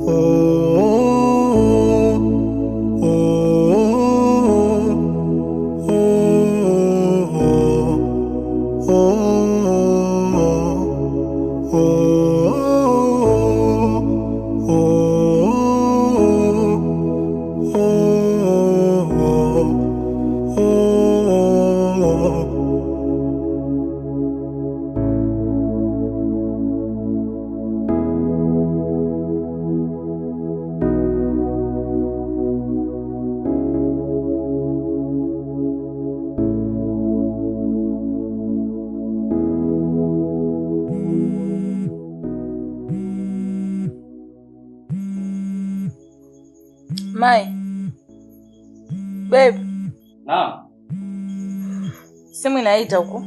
Oh, oh, oh, oh, oh, oh, oh. Mai. Babe. Naam. Simu inaita huko.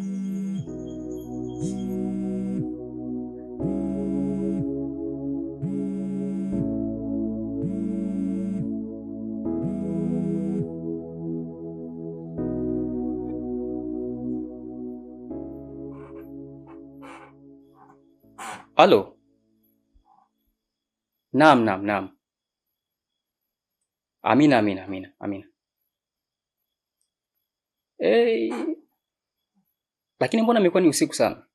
Halo. Naam, naam, naam. Amina, amina, amina, amina. Hey. Lakini mbona imekuwa ni usiku sana?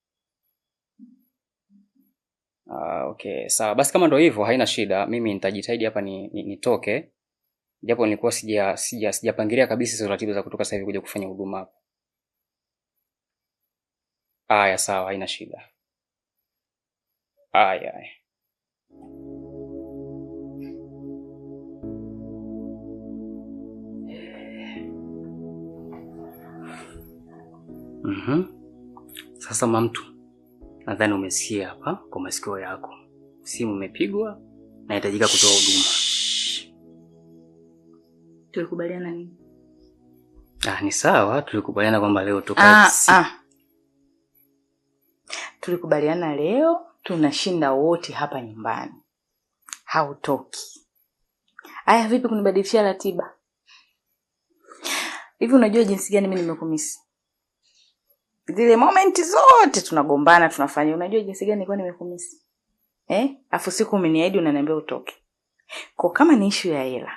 Ah, okay, sawa. Basi kama ndio hivyo haina shida. Mimi nitajitahidi hapa nitoke. Japo nilikuwa sijapangilia kabisa hizo ratiba za kutoka sasa hivi kuja kufanya huduma hapa. Aya, sawa, haina shida. Aya, aya. Sasa mamtu, nadhani umesikia hapa kwa masikio yako. Simu imepigwa na inahitajika kutoa huduma. Tulikubaliana nini? Ah, ni sawa, tulikubaliana kwamba leo tukae. Tulikubaliana leo tunashinda wote hapa nyumbani. Hautoki. Aya, vipi kunibadilishia ratiba? Hivi unajua jinsi gani mimi nimekumisi? Zile moment zote tunagombana tunafanya, unajua jinsi gani nilikuwa nimekumisi? Afu siku umeniahidi unaniambia utoke. Kwa kama ni issue ya hela,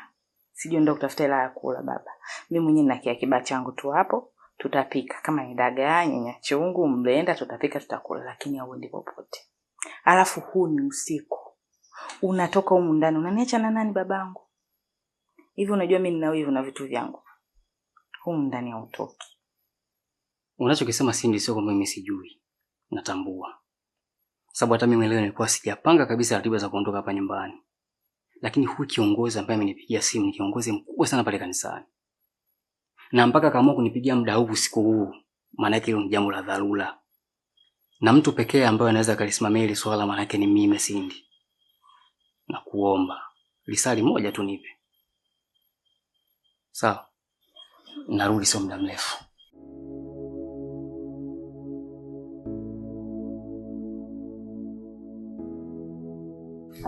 sijui ndio kutafuta hela ya kula baba. Mimi mwenyewe nina kiakiba changu tu hapo, tutapika kama ni dagaa, nyanya chungu, mlenda, tutapika tutakula, lakini hauendi popote. Alafu huu ni usiku. Unatoka humu ndani unaniacha na nani babangu? Hivi unajua mimi nina wivu na vitu vyangu. Humu ndani hautoki. Unachokisema Cindy sio kwamba mimi sijui. Natambua. Sababu hata mimi leo nilikuwa sijapanga kabisa ratiba za kuondoka hapa nyumbani. Lakini huyu kiongozi ambaye amenipigia simu ni kiongozi mkubwa sana pale kanisani. Na mpaka kaamua kunipigia muda huu usiku huu, maana yake hilo ni jambo la dharura. Na mtu pekee ambaye anaweza akalisimamia hili swala maana yake ni mimi Cindy. Na kuomba lisali moja tu nipe. Sawa. Narudi sio muda mrefu.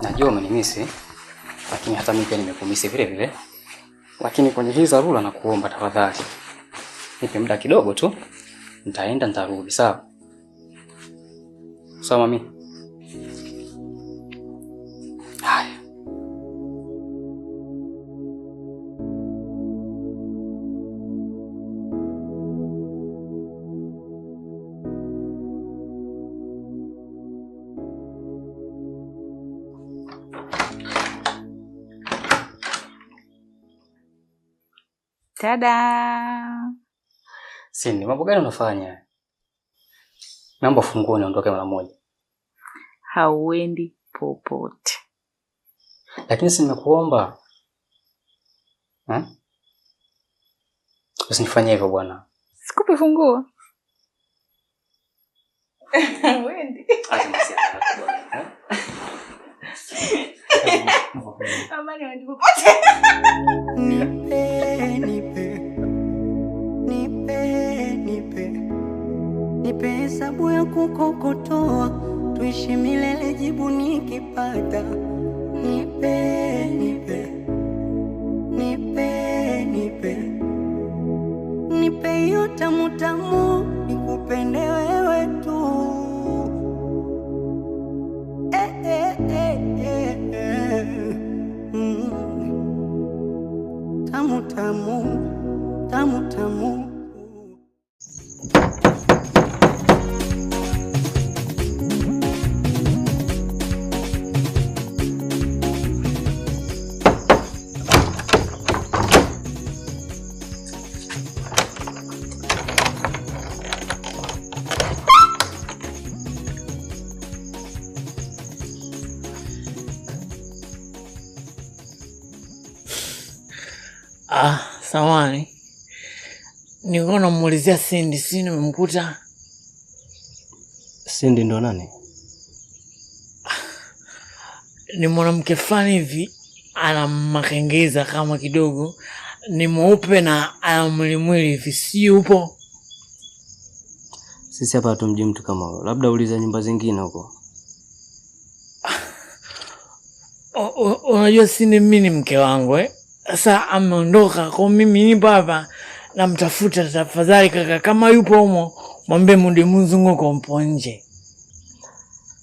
Najua umenimisi, lakini hata mimi pia nimekumisi vile vile. Lakini kwenye hii dharura nakuomba tafadhali, nipe muda kidogo tu, nitaenda nitarudi, sawa? Sawa mami? Haya. Tada! Cindy, mambo gani unafanya? Naomba funguo niondoke mara moja. Hauendi popote. Lakini si nimekuomba. Usinifanyie hivyo bwana. Sikupi funguo. Hauendi. Acha masiara bwana. Amani hauendi popote. Nipe, nipe. Nipe, nipe. Nipe hesabu ya kukokotoa, tuishi milele, jibu nikipata. Nipe, nipe. Nipe, nipe. Nipe hiyo tamu tamu, nikupende wewe tu. Eh, eh, eh, eh, eh. Samani. Nilikuwa namuulizia Cindy, si nimemkuta. Cindy ndo nani? Ni mwanamke fulani hivi, ana makengeza kama kidogo, ni mweupe na ana mwili hivi, si upo? Sisi hapa hatumjui mtu kama huyo. Labda uliza nyumba zingine huko. Unajua Cindy mimi ni mke wangu eh? Sasa ameondoka, kwa mimi nipo hapa namtafuta. Tafadhali kaka, kama yupo humo mwambie Mudi Mzunguko mpo nje.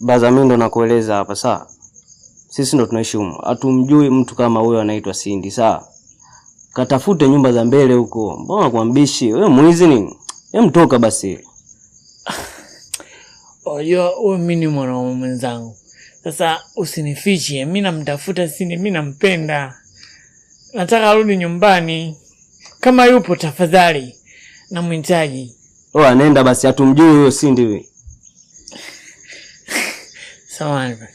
Baza, mimi ndo nakueleza hapa sawa. Sisi ndo tunaishi humo. Hatumjui mtu kama huyo anaitwa Cindy, sawa? Katafute nyumba za mbele huko. Mbona kwa mbishi? Wewe mwizi nini? Hem, toka basi. Unajua huyu mimi ni mwanaume mwenzangu. Sasa usinifiche, mimi namtafuta Cindy, mimi nampenda. Nataka arudi nyumbani. Kama yupo tafadhali namhitaji. Oh, nenda basi, hatumjui huyo Cindy wewe. Samahani basi.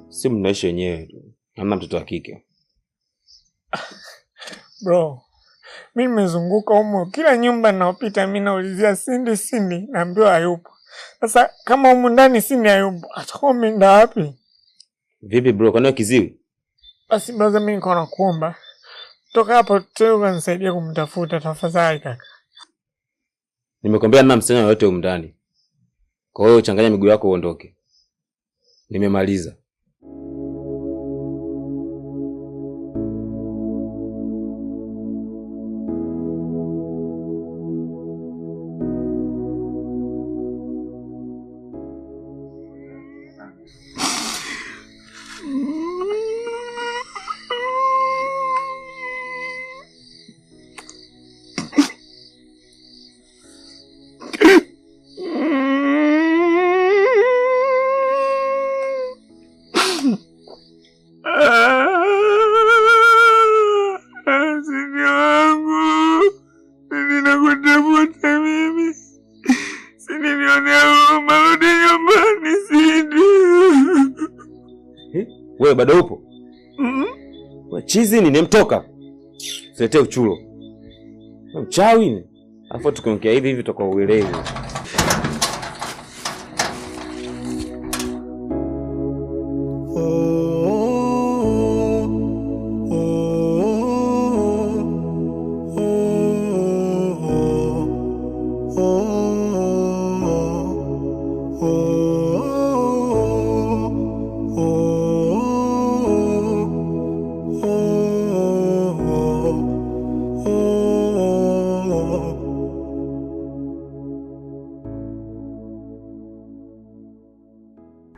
Si mnaishi wenyewe tu. Hamna mtoto wa kike. Bro, mimi nimezunguka humo kila nyumba ninayopita mimi naulizia Cindy, Cindy, naambiwa hayupo. Sasa kama humu ndani Cindy hayupo, atakuwa ameenda wapi? Vipi bro, kwani kiziwi? Basi brother, mimi niko nakuomba. Toka hapo tu ukanisaidia kumtafuta tafadhali kaka. Nimekwambia nina msichana yoyote humu ndani. Kwa hiyo changanya miguu yako uondoke. Nimemaliza. Wewe bado upo? Wewe chizi ni nimtoka. Usiletee uchulo. Wewe mchawi ni. Alafu tukiongea hivi hivi tutakuwa uelewi.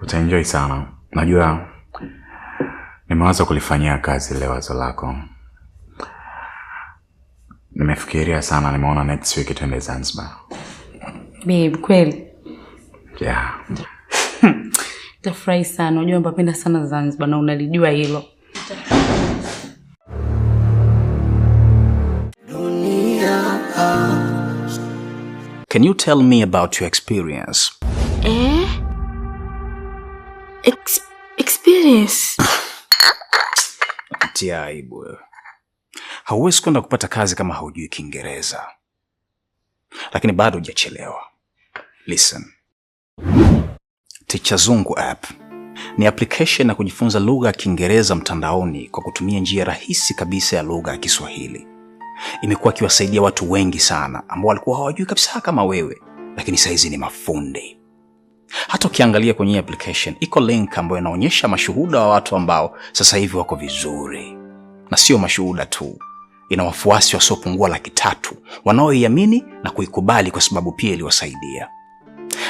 Utaenjoy sana. Najua nimewaza kulifanyia kazi leo wazo lako. Nimefikiria sana, nimeona next week tuende Zanzibar. Babe, kweli? Yeah. Nitafurahi sana. Unajua napenda sana Zanzibar na unalijua hilo. Can you tell me about your experience? Experience. Tia aibu wewe. Hauwezi kwenda kupata kazi kama haujui Kiingereza. Lakini bado hujachelewa. Listen. Ticha Zungu app ni application ya kujifunza lugha ya Kiingereza mtandaoni kwa kutumia njia rahisi kabisa ya lugha ya Kiswahili. Imekuwa ikiwasaidia watu wengi sana ambao walikuwa hawajui kabisa kama wewe, lakini saizi ni mafundi. Hata ukiangalia kwenye application iko link ambayo inaonyesha mashuhuda wa watu ambao sasa hivi wako vizuri. Na sio mashuhuda tu, ina wafuasi wasiopungua 300,000 wanaoiamini na kuikubali kwa sababu pia iliwasaidia.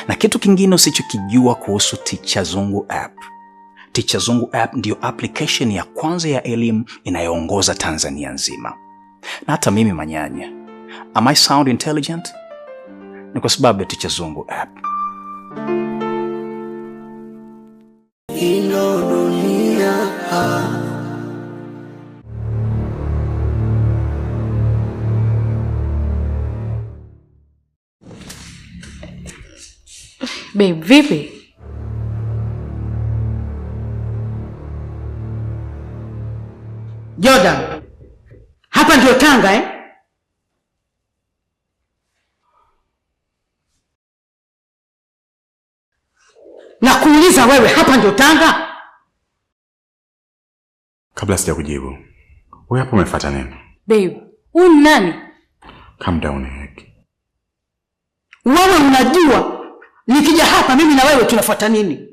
Na kitu kingine usichokijua kuhusu Ticha Zungu app. Ticha Zungu app ndiyo application ya kwanza ya elimu inayoongoza Tanzania nzima. Na hata mimi manyanya. Am I sound intelligent? Ni kwa sababu ya Ticha Zungu app. Ino dunia. Babe, vipi? Jordan, hapa ndio Tanga eh? Na kuuliza wewe, hapa ndio Tanga? Kabla sija kujibu, wewe hapo umefuata nini? Babe, huyu ni nani? Calm down Eric. Wewe unajua nikija hapa mimi na wewe tunafuata nini?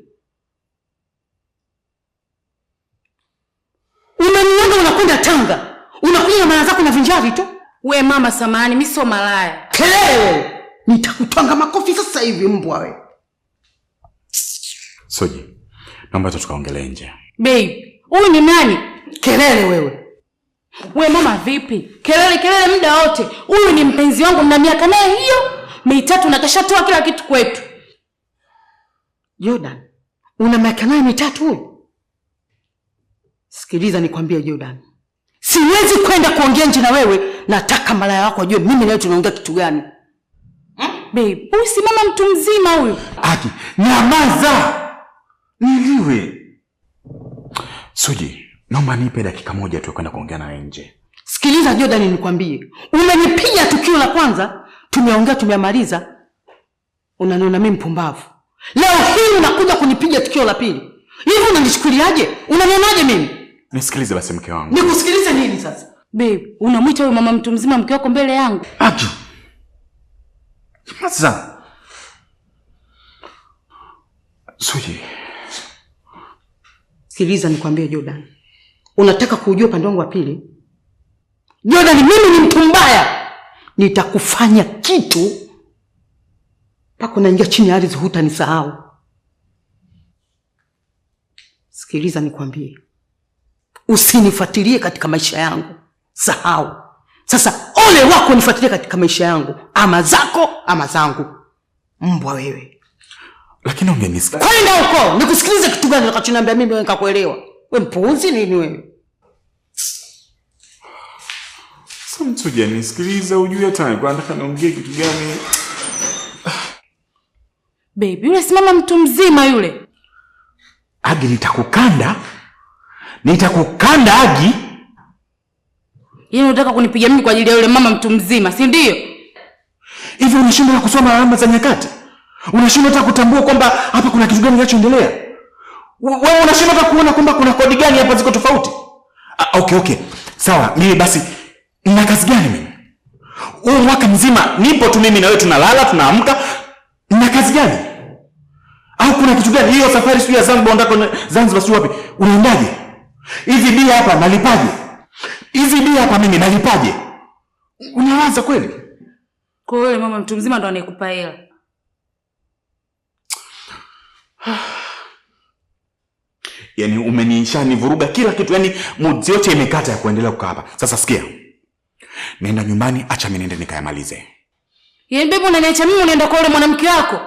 Unaniona unakwenda Tanga, unakuja na mara zako na vinjari tu. We mama samahani, mimi sio malaya. Kelele! Nitakutwanga makofi sasa hivi mbwa wewe. Soji, naomba tukaongelee nje. Babe, huyu ni nani? Kelele wewe. We mama vipi? Kelele kelele muda wote. Huyu ni mpenzi wangu na miaka naye hiyo mitatu na kashatoa kila kitu kwetu. Jordan, una miaka naye mitatu huyu? Sikiliza nikwambie Jordan. Siwezi kwenda kuongea nje na wewe, nataka malaya wako ajue mimi na wewe tunaongea kitu gani. Babe, huyu si mama mtu mzima huyu. Aki, nyamaza. Niliwe. Suji, naomba nipe dakika moja tu kwenda kuongea nawe nje. Sikiliza Jordan nikwambie. Umenipiga tukio la kwanza, tumeongea tumemaliza. Unaniona mimi mpumbavu. Leo hii unakuja kunipiga tukio la pili. Hivi unanichukuliaje? Unanionaje mimi? Nisikilize basi mke wangu. Nikusikilize nini sasa? Babe, unamuita huyo mama mtu mzima mke wako mbele yangu? Aki. Nyamaza. Suji. Sikiliza nikwambie Jordan. Unataka kujua upande wangu wa pili? Jordan, mimi ni mtu mbaya. Nitakufanya kitu mpaka unaingia chini ya ardhi hutanisahau. Sikiliza nikwambie. Usinifuatilie katika maisha yangu. Sahau. Sasa ole wako nifuatilie katika maisha yangu, ama zako ama zangu. Mbwa wewe. Lakini ungenisikia. Kwenda huko, nikusikilize kitu gani unachoniambia mimi wewe nikakuelewa? Wewe mpuuzi nini wewe? Sasa mtu hujanisikiliza, hujui hata nilikuwa nataka niongee kitu gani. Baby, yule simama mtu mzima yule. Agi, nitakukanda. Nitakukanda Agi. Yeye unataka kunipiga mimi kwa ajili ya yule mama mtu mzima, si ndio? Hivi unashindwa kusoma alama za nyakati? Unashindwa hata kutambua kwamba hapa kuna kitu gani kinachoendelea? Wewe unashindwa hata kuona kwamba kuna kodi gani hapa ziko tofauti? Okay. Sawa, mimi basi nina kazi gani mimi? Huu mwaka mzima nipo tu mimi na wewe tunalala, tunaamka. Nina kazi gani? Au kuna kitu gani? Hiyo safari sio ya Zanzibar ndako Zanzibar sio wapi? Unaendaje? Hizi bia hapa nalipaje? Hizi bia hapa mimi nalipaje? Unawaza kweli? Kwa hiyo mama mtu mzima ndo anayekupa hela. Yaani umenishanivuruga kila kitu, yaani mood yote imekata ya kuendelea kukaa hapa. Sasa sikia. Nenda nyumbani, acha mimi niende nikayamalize. Yaani baby unaniacha mimi unaenda kwa yule mwanamke wako?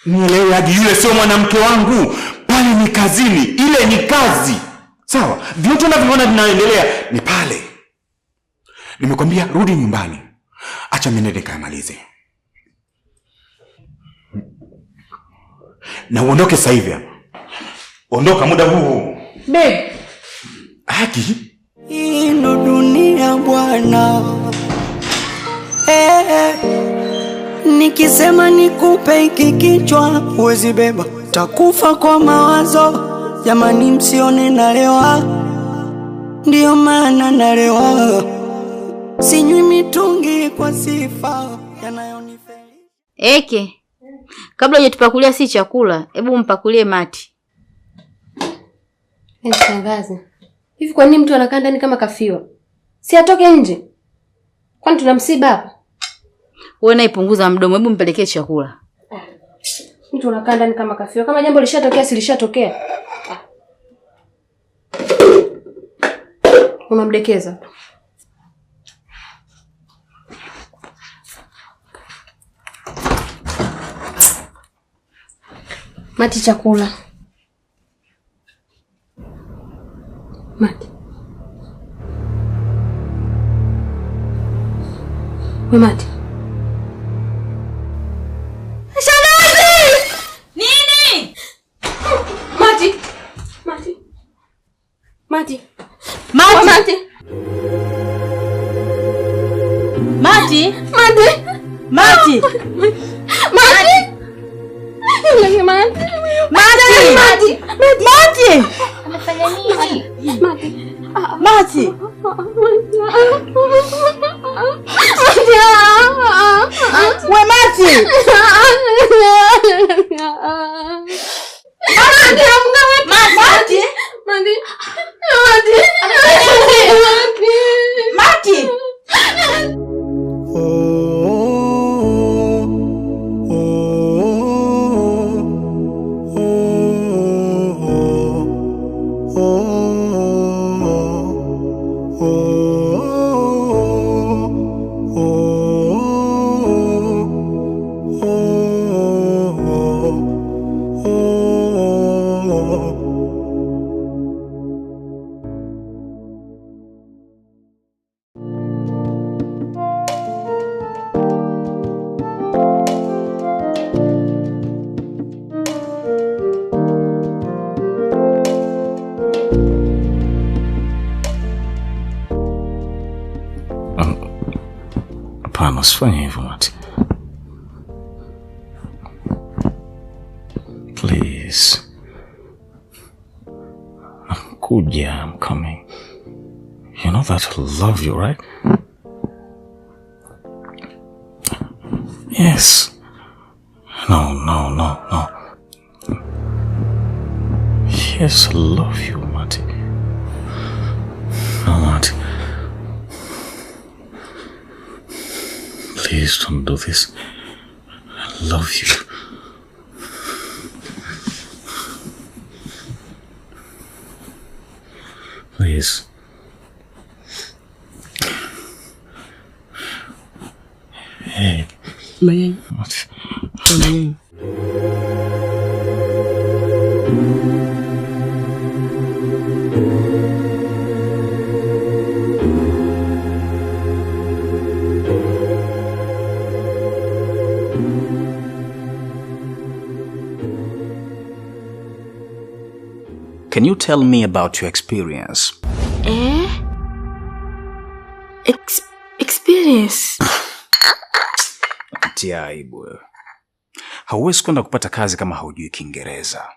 Nielewe Agi, yule sio mwanamke wangu. Pale ni kazini, ile ni kazi. Sawa? Vyote unavyoona vinaendelea ni pale. Nimekwambia rudi nyumbani. Acha mimi niende nikayamalize. Na uondoke sasa hivi hapa. Ondoka muda huu. Babe. Aki. Ino dunia bwana. Nikisema nikupe hiki kichwa huwezi beba, takufa kwa mawazo. Jamani msione nalewa, ndio maana nalewa. Sinywi mitungi kwa sifa yanayonifeli. Eke, kabla hujatupakulia si chakula, hebu mpakulie Mati. Shangazi, hivi kwa nini mtu anakaa ndani kama kafiwa? Si atoke nje? Kwani tuna msiba hapa? Wewe naipunguza mdomo, hebu mpelekee chakula. Mtu anakaa ndani kama kafiwa. Kama jambo lishatokea si lishatokea. Unamdekeza. Mati, chakula. Mati. We Mati. Shangazi! Nini? Mati. Mati. Mati. Mati. Mati. Mati. Mati. Mati. Mati. Mati. Mati. Mati. Mati. Amefanya nini? Mati. Mati. We Mati. Mati. Mati. Mati. Mati. Hapana, usifanye hivyo Mati. Please. Nakuja, I'm coming. You know that I love you, right? Yes. No, no, no, no. Yes, I love you, Mati. No, Mati. Please don't do this. I love you. Please. Hey. Mayai. What? Mayai. Can you tell me about your experience? Experience? Tia aibu wewe. Hauwezi kwenda kupata kazi kama haujui Kiingereza.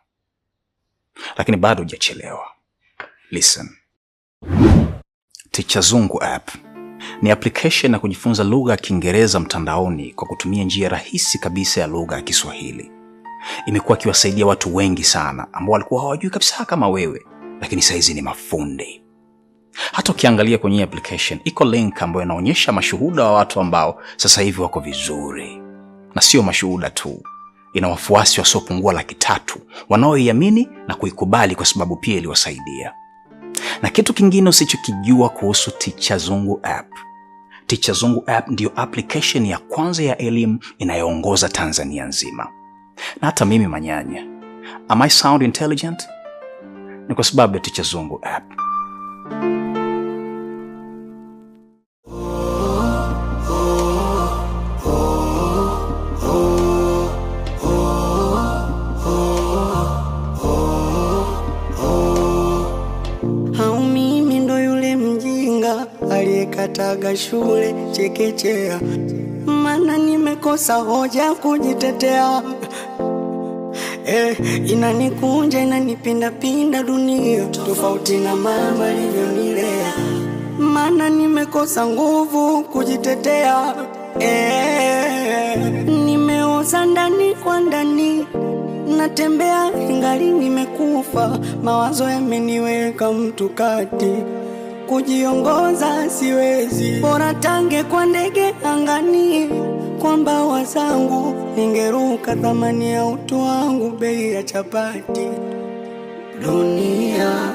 Lakini bado hujachelewa. Listen. Ticha Zungu app ni application ya kujifunza lugha ya Kiingereza mtandaoni kwa kutumia njia rahisi kabisa ya lugha ya Kiswahili. Imekuwa ikiwasaidia watu wengi sana ambao walikuwa hawajui kabisa kama wewe, lakini saizi ni mafundi. Hata ukiangalia kwenye application iko link ambayo inaonyesha mashuhuda wa watu ambao sasa hivi wako vizuri. Na sio mashuhuda tu, ina wafuasi wasiopungua 300,000 wanaoiamini na kuikubali kwa sababu pia iliwasaidia. Na kitu kingine usichokijua kuhusu Ticha Zungu app. Ticha Zungu app ndiyo application ya kwanza ya elimu inayoongoza Tanzania nzima. Na hata mimi manyanya, am I sound intelligent? Ni kwa sababu ya Ticha Zungu app. Au mimi ndo yule mjinga aliyekataga shule chekechea, maana nimekosa hoja kujitetea. Inanikunja inanipinda pinda dunia, tofauti na mama alivyonilea, maana nimekosa nguvu kujitetea. Nimeoza ndani kwa ndani, natembea ingali nimekufa, mawazo yameniweka mtu kati, kujiongoza siwezi, bora tange kwa ndege angani, kwa mbawa zangu ningeruka, thamani ya utu wangu bei ya chapati. Dunia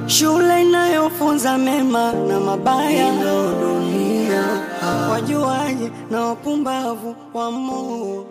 shule inayofunza mema na mabaya, dunia wajuaji na wapumbavu wa Mungu.